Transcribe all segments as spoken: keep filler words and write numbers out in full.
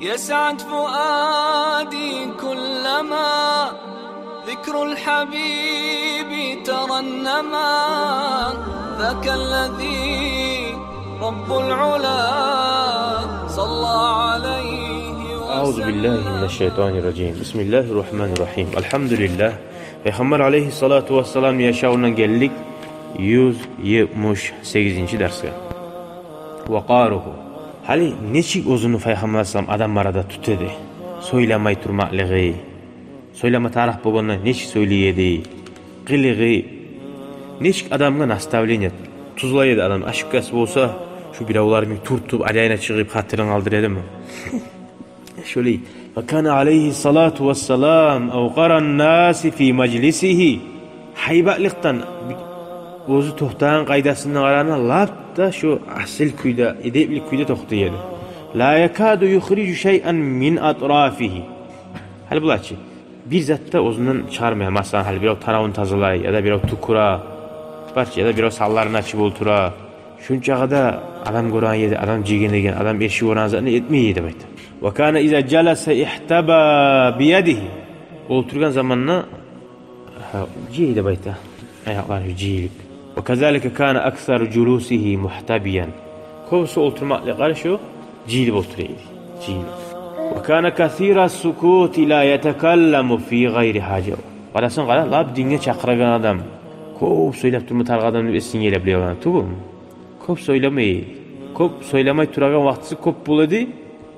يسعد فؤادي كلما ذكر الحبيب ترنما، ذاك الذي رب العلا صلى عليه وسلم. أعوذ بالله من الشيطان الرجيم. بسم الله الرحمن الرحيم. الحمد لله. Пайхаммар алейгьиссалату вассалам яшавундан гелдик юз етмиш сегизинчи дарсгъа. وقاره. Гьали нечик оьзюню Пайхаммар алейгьиссалам адам арада тутады. Сёйлемей турмакълыгъы. Сёйлеме тарыкъ болгъанда нечик сёйлей эди. Къылыгъы. Нечик адамгъа наставление. Тюзлей эди адам. Ошибкасы болса, шу биревлер йимик тюртюп, арайына чыгъып, хатирин къалдыра эдими? Шолай. وكان عليه الصلاة والسلام أوقر الناس في مجلسه. Гьайбатлыкъдан, оьзю токътагъан къайдасына къарагъанда, лап да шо асил кюйде, эдепли кюйде токътай эди. لا يكاد يخرج شيئا من أطرافه. Гьали булай чы, бир зат да оьзюнден чыгъармай. Масала, гьали бирев таравун тазалай, яда бирев тюкюре, бар чы, яда бирев санларын ачып олтура. Шунчагъа да адам гёреген ерде, адам жыйгъан деген, адам эрши гёреген затны этмей эди деп айта. وكان إذا جلس احتبى بيده. Олтургъан заманда, гьа, жыйы деп айта. Аякълары жыйылып. وكذلك كان أكثر جلوسه محتبيا. Кёбюсю олтурмакълыкълары шо жыйылып олтура эди. Жыйылып. وكان كثير السكوت لا يتكلم في غير حاجة. Къарасанг, къара, лап динге чакъырагъан адам, кёп сёйлеп турма тарыкъ адам деп эсинге геле, биле болгъан тюгюлмю? Кёп сёйлемей. Кёп сёйлемей турагъан вакътиси кёп бола эди.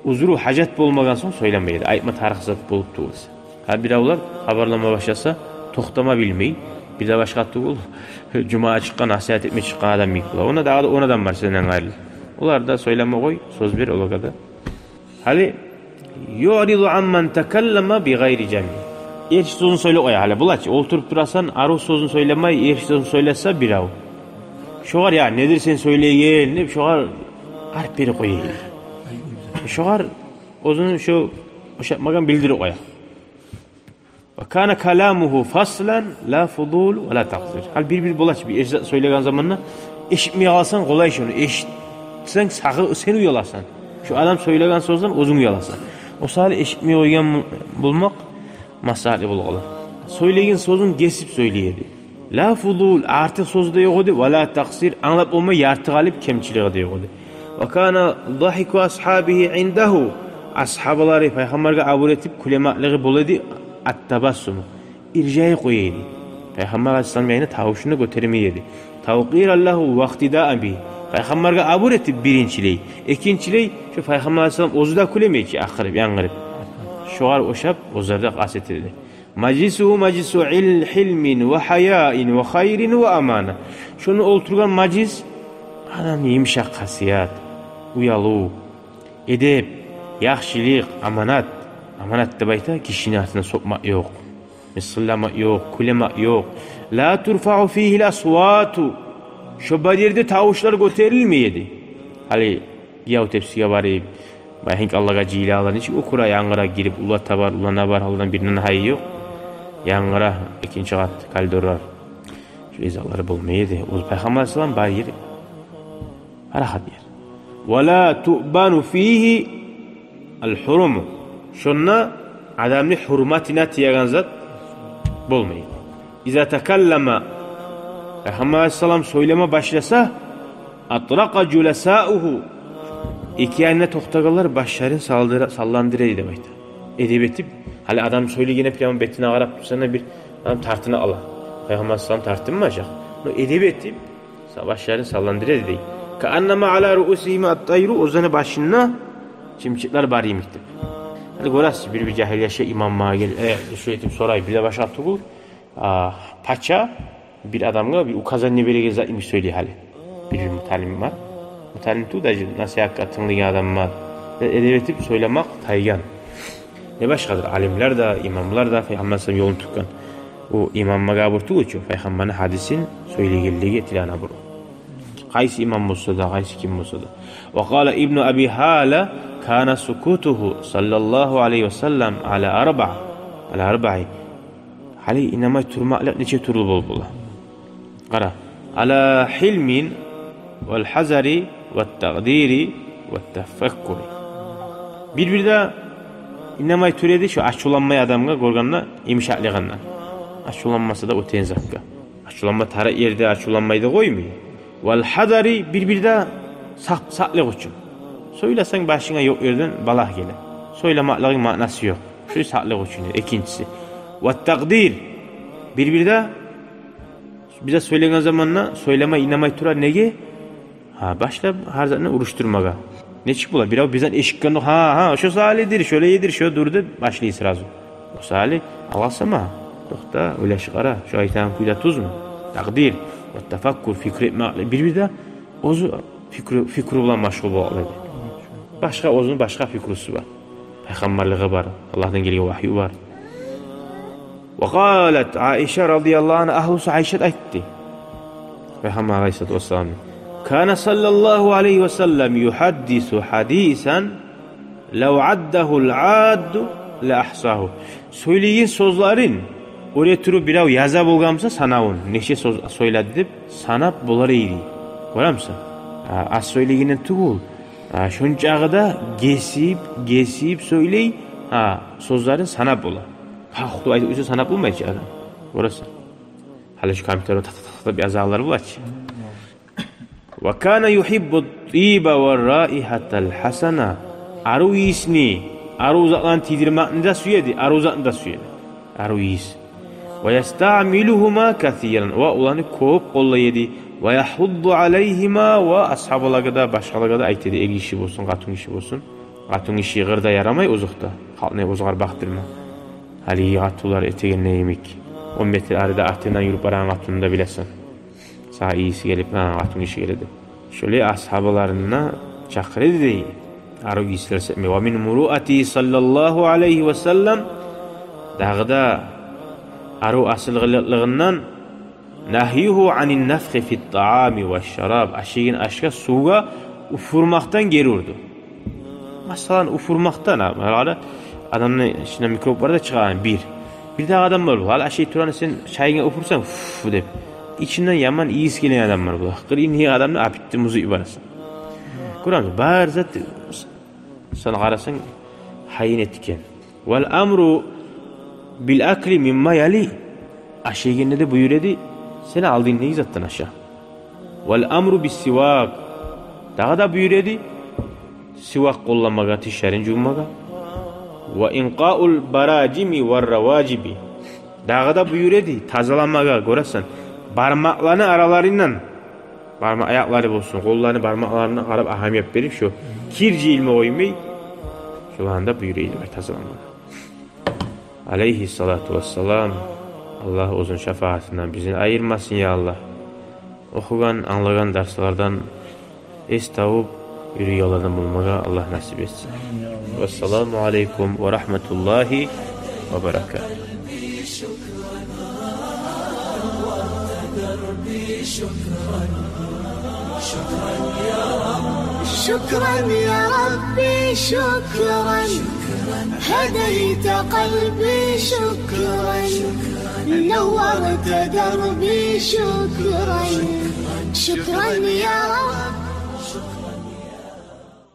Узру, гьажат болмагъан сонг сёйлемей эди. Айтма тарыкъ зат болуп тюгюл эсе. Гьа, биревлер хабарлама башласа, токътама билмей. Бир де башгъа тюгюл, жумагъа чыкъгъан, насигьат этме чыкъгъан адам йимик бола. Онда дагъы да он адам бар сенден къайры. Олар да сёйлеме къой, сёз бер олагъа да. Гьали, يعرض عمن تكلم بغير جمع. Эрши сёзюн сёйлеп къоя. Гьали булай чы, олтуруп турасан, арив сёзюн сёйлемей, эрши сёзюн сёйлесе бирев, шогъар: «Я, недир сен сёйлейген?» — деп, шогъар арт берип къоя. Шогъар оьзюню шо ошатмагъанын билдирип къоя. وكان كلامه فصلا لا فضول ولا تقصير. Гьали бир-бир бола чы, бир эрши зат сёйлеген заманда эшитмей къаласан, къолай шону. Эшитсенг, сагъа, сен уяласан. Шо адам сёйлеген сёзден оьзюнг уяласан. О саялы эшитмей къойгъан болмакъ маслагьатлы бола къала. Сёйлеген сёзюн гесип сёйлей эди. لا فضول, артыкъ сёз де ёкъ эди, ولا تقصير, англап болмай ярты къалып кемчилиги де ёкъ эди. وكان ضحك أصحابه عنده. Асгьабалары Пайхаммаргъа абур этип кюлемеклиги бола эди, التبسم, иржайып къоя эди. Пайхаммар алейгьиссалам янында тавушун да гётермей эди. توقيرا له واقتداء به. Пайхаммаргъа абур этип биринчилей, экинчилей, шо Пайхаммар алейгьиссалам оьзю де кюлемей чи, акъырып, янгырып. Шогъар ошап, оьзлер де къаст эте эди. مجلسه مجلس حلم وحياء وخير وأمانة. Шону олтургъан мажлис адамны йымышакъ хасият, уялыв, эдеп, яхшылыкъ, аманат. Аманат деп айта, гишини артына сокъмакъ ёкъ, мысгъылламакъ ёкъ, кюлемек ёкъ. لا ترفع فيه الأصوات. Шо бир ерде тавушлар гётерилмей эди. Гьали гияв тепсиге барып, бай, гьинг Аллагьгъа жыйылалар, нечик оькюре, янгыра гирип, улата бар, улана бар, гьалдан биринен гьайы ёкъ. Янгыра, экинчи къат коридорлар. Шо изалар болмай эди. Оьзю Пайхаммар алейгьиссалам бар ери парахат ер. ولا تؤبن فيه الحرم. Шонда адамны гьюрметине тиеген зат болмай. إذا تكلم, Пайхаммар алейгьиссалам сёйлеме башласа, أطرق جلساؤه, эки янында токътагъанлар башларын салдыра-, салландыра эди деп айта. Эдеп этип, гьали адам сёйлегенде прямо бетине къарап турсанг да, бир адам тартына къала. Пайхаммар алейгьиссалам тартынмажакъ. Но эдеп этип, са-, башларын салландыра эди дей. كأنما على رؤوسهم الطير, оьзлени башында чымчыкълар бар йимик деп. Гьали гёресиз, бир-бир жагьил яш имамгъа гел, э, шо этип сорай, бир де башгъа тюгюл. А, пача бир адамгъа бир указание береген зат йимик сёйлей гьали. Бир, бир муталим бар. Муталим тюгюл, даже насигьатгъа тынглайгъан адам бар. Э, эдеп этип сёйлемек тайгъан. Не башгъадыр, алимлер де, имамлар да Пайхаммар алейгьиссалам ёлун тутгъан. О имамгъа абур тюгюл чю, Пайхаммарны гьадисин сёйлегенлеге тилана абур. Къайсы имам болса да, къайсы ким болса да. وقال ابن أبي هالة: كان سكوته صلى الله عليه وسلم على أربع, على أربع. Гьали инамай турмакълыкъ нече тюрлю болуп бола. Къара. على حلم والحذر والتقدير والتفكر. Бир-бирде инамай тура эди шо ачувланмай адамгъа, гёргенде, йымышакълыгъындан. Ачувланмаса да оьтеген затгъа. Ачувланма тарыкъ ерде ачувланмай да къоймай. Вал хьазари, бир-бирде сакъ-, сакълыкъ учун. Сёйлесенг, башынга ёкъ ерден балагь геле. Сёйлемеклигинг маънасы ёкъ. Шо сакълыкъ учун, экинчиси. Ват такъдир, бир-бирде бизге сёйлеген заманда сёйлемей инамай тура. Неге? Гьа, башлап гьар затны урушдурмагъа. Нечик бола? Бирев бизин эшитгенде, гьа, гьа, шо саялыдыр, шолайдыр, шодур деп башлай сразу. О саялы алгъасама. Токъта, ойлашып къара, шо айтагъан кюй де тюзмю? Такъдир. Ват тафаккур, фикру этмеклик, бир-бирде оьзю фикру, фикру булан машгъул бола эди. Башгъа, оьзюню башгъа фикрусу бар. Пайхаммарлыгъы бар, Аллагьдан гелген вагью бар. Ва къалат Аиша радияллагьу ангьа, агьлюсю Айшат айтды. Пайхаммар алайгьиссалату вассалам: «Кана саллаллагьу алайгьи ва саллам юхьаддису хьадисан лав аддагьул адду ла ахьсагьу». Сёйлеген сёзлерин оьре туруп бирев яза болгъан буса санавун, нече сёз сёйледи деп, санап болар эди. Гёремисен? А, аз сёйлегенден тюгюл, а, шончакъы да гесип, гесип сёйлей, а, сёзлерин санап бола. Гьакъ тюгюл айтып къойса, санап болмай чы адам. Гёресен. Гьали шо компьютерде так-так-так деп язагъанлар бола чы. «Ва кана юхьиббу тиба ва раихатал хьасана». Арив ийисни, арив затланы тийдирмекни де сюе эди, арив затны да сюе эди. Арив ийис. «Ва ястаъмилугьума касиран». Ва оланы кёп къоллай эди. «Ва яхьудду алайгьима», ва асгьабалагъа да, башгъалагъа да айта эди, эр гиши болсун, къатынгиши болсун. Къатынгиши къырда ярамай озокъда, халкъны озгъар бакъдырма. Гьали къатынлар этеген йимик, он метр арада артынгдан юрюп барагъан къатынны да билесен. Сагъа ийиси гелип, гьа, къатынгиши геле деп. Шолай асгьабаларын да чакъыра эди дей, арив ийислер сепме. «Ва мин муруати саллаллагьу алайгьи ва саллам», дагъы да арив асил къылыкълыгъындан, «нагьюгьу анин нафхи фит таами ва шараб». Ашайгъан ашгъа, сувгъа уфурмакъдан гери урду. Масала, уфурмакъдан, гьа, гьали адамны ичинден микроб бар да чыгъагъан бир. Бирдагъы адам бар бола, гьали ашай турагъанда сен чайынга уфурсанг, «уф» деп, ичинден яман ийис гелеген адам бар бола. Къырыйындагъы адамны апитти музуй барасан. Гёремисен, бар зат, сен къарасанг, гьайын этген. «Вал амру бил акли мимма яли». Ашайгъанда да буюра эди: «Сени алдынгдагъы затдан аша». «Вал амру бис сивак». Дагъы да буюра эди сивак къолламагъа, тишлерин жувмагъа. «Ва инкъаул баражими вар раважиби». Дагъы да буюра эди тазаламагъа, гёресен, бармакъланы араларындан, барма-, аякълары болсун, къолланы бармакъларына къарап агьамият берип, шо кир жыйылма къоймай, шоланы да буюра эди тазаламагъа. Алайгьиссалату вассалам. Аллагь оьзюню шафагьатындан бизин айырмасын, я Аллагь. Охугъан, англагъан дарслардан эс табып юрюйгенлерден болмагъа Аллагь насип этсин. Амин, я Аллагь. Вассаламу алайкум ва рагьматуллагьи ва баракатугь. شكرا يا ربي، شكرا. هديت قلبي، شكرا. نورت دربي، شكرا. شكرا يا رب.